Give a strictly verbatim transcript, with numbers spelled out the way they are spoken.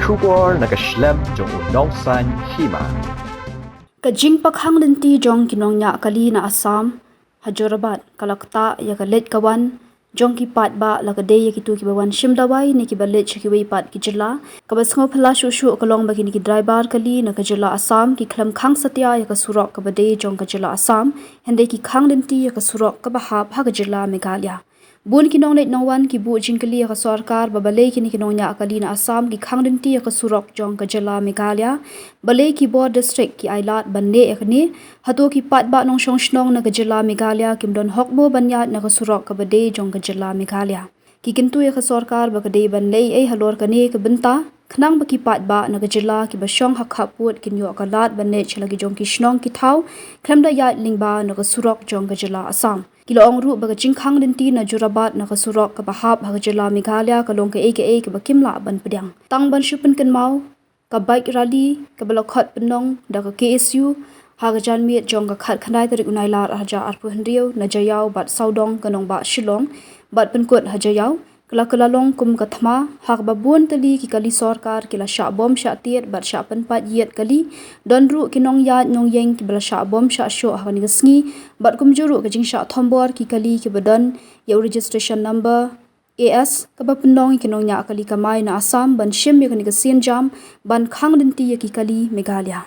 Khubor na ka shlem jong u Nongsaiñ Hima. Ka jingpynkhang lynti jong ki nongñiah kali na Assam ha Jorabat ka la ktah ïa ka leit ka wan jong ki paidbah, la ka dei ïa kito kiba wan shim dawai ne kiba leit sha kiwei pat ki jylla. Kaba sngewphylla shuh shuh ka long ba kine ki driver kali na ka jylla Assam ki khlem khang satia ïa ka surok kaba dei jong ka jylla Assam, hynrei ki khang lynti ïa ka surok kaba hap ha ka jylla Meghalaya. Bun ki nongleit nongwan ki buh jingkylli ïa ka sorkar ba balei kine ki nongñiah kali na Assam ki khang lynti ïa ka surok jong ka jylla Meghalaya, balei ki bor district ki ailad ban neh ïa kane, hato ki paidbah nongshong shnong na ka jylla Meghalaya kim don hok mo ban ïaid na ka surok kaba dei jong ka jylla Meghalaya. Ki kyntu ïa ka sorkar ba ka dei ban leh ei halor kane ka bynta, khnang ba ki paidbah na ka jylla kiba shong ha khappud kin ïoh ka lad ban leit sha la ki jong ki shnong ki thaw, khlem da ïaid lyngba na ka surok jong ka jylla Assam. Ki la ong ruh ba ka jingkhang lynti na Jorabat na ka surok kaba hap ha ka jylla Meghalaya ka long kaei kaei kaba kim lah ban pdiang. Tang ban shu pynkynmaw, ka bike rally kaba la khot pynlong da ka K S U ha ka janmiet jong ka khatkhyndai tarik u Nailar arhajar arphew hynriew na Jaïaw bad Sawdong ka nongbah Shillong bad pynkut ha Jaïaw, ka la kylla long kum ka thma ha kaba bun tylli ki kali sorkar ki la shah bom shah tied bad shah pynpait ïit kali. Don ruh ki nongïaid nongïeng kiba la shah bom shah shoh ha kane ka sngi, bad kumjuh ruh ka jingshah thombor ki kali kiba don ïa u registration number A S kaba pynlong ïa ki nongñiah kali kamai na Assam ban shim ïa kane ka sienjam ban khang lynti ïa ki kali Meghalaya.